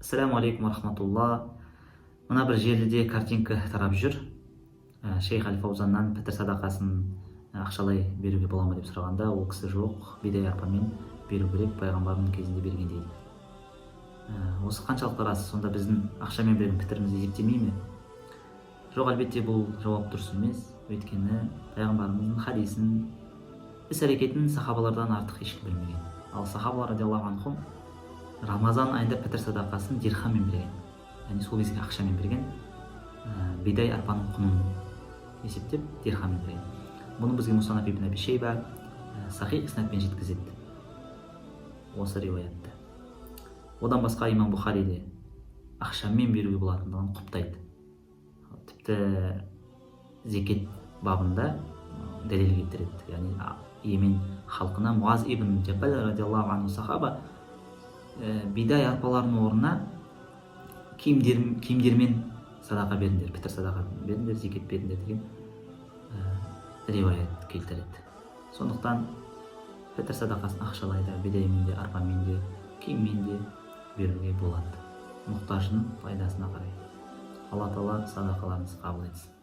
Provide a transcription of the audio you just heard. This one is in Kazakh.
Ассаламу алейкум рахматулла. Мына бір желіде картинка тарап жүр. Шейх Әл Фаузаннан пітір садақасын ақшалай беруге бола ма деп сұрағанда, ол кісі жоқ, бидай, арпамен беру керек, пайғамбардың кезінде берген дейді. Осы қаншалықты рас? Сонда біздің ақшамен берген пітіріміз есептемей ме? Жоқ, әлбетте, бұл жауап дұрыс емес. Өйткені пайғамбарымыздың хадисін, іс әрекетін сахабалардан артық ешкім білмеген. Ал сахабалар радиаллаху анхум Рамазан айында пітір садақасын дирхаммен берген, яғни сол кездегі ақшамен берген, бидай, арпаның құнын есептеп, дирхаммен берген. Бұны бізге Мусаннаф ибн Аби Шейба сахих иснадпен жеткізеді осы риуаятты. Одан басқа имам Бұхари де ақшамен беруге болатындығын құптайды, тіпті зекет бабында дәлел келтіреді. Яғни Йемен халқына Муаз ибн Жабал радиаллаху анху сахаба бидай, арпалардың орнына киімдермен садақа беріңдер, пітір садақа беріңдер, зекет беріңдер деген риуаят келтіреді. Сондықтан пітір садақасын ақшалай да, бидаймен де, арпамен де, киіммен де беруге болады, мұқтаждың пайдасына қарай. Алла Тағала садақаларыңызды қабыл етсін.